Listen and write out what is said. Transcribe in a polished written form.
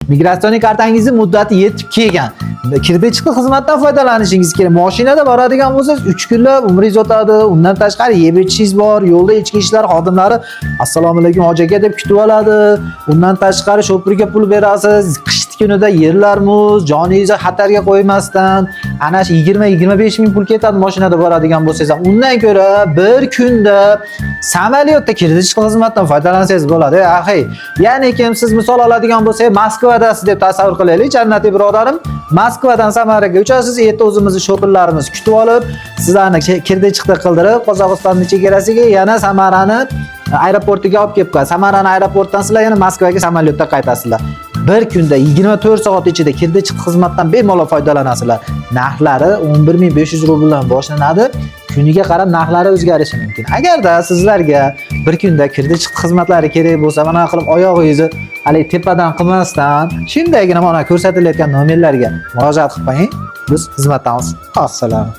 Migratsion kartangizni muddati yetib kelgan. Kirdi chiqdi xizmatdan foydalanishingiz kerak. Mashinada boradigan bo'lsangiz 3 kunlab umringiz o'tadi. Undan tashqari yeb ichishingiz bor. Yo'lda ichki ishlar xodimlari "Assalomu alaykum, hoji aka" deb kutib oladi. Undan tashqari shopirga pul berasiz. Qish kunida yerlar muz, joningizni xatarga qo'ymasdan ana shu 20-25 ming pul ketadi mashinada boradigan bo'lsangiz ham. Undan ko'ra bir kunda samolyotda kirdi chiqdi xizmatdan foydalansangiz bo'ladi. Ey, axey. Ya'ni kim siz misol oladigan bo'lsak, Moskvadasiz deb tasavvur qilaylik, jannatiy birodarim. Moskvadan Samaraga uchasiz, erta o'zimizni shopirlarimiz kutib olib, sizlarni kirdi chiqdi qildirib, Qozog'istonning chegarasiga, yana Samarani aeroportiga olib kelib qo'yadi. Samarani aeroportdan sizlar yana Moskvaga samolyotda qaytasizlar. Bir kunda 24 soat ichida kirdi chiqdi xizmatdan bemalol foydalanasizlar. Narxlari 11 500 rubldan boshlanadi. Kuniga qarab narxlari o'zgarishi mumkin. Agarda sizlarga bir kunda kirdi chiqdi xizmatlari kerak bo'lsa, mana qilib oyog'ingizni haligi tepadan qilmasdan, shundaygina mana ko'rsatilayotgan nomerlarga murojaat qilib qo'ying. Biz xizmatdamiz. Assalom.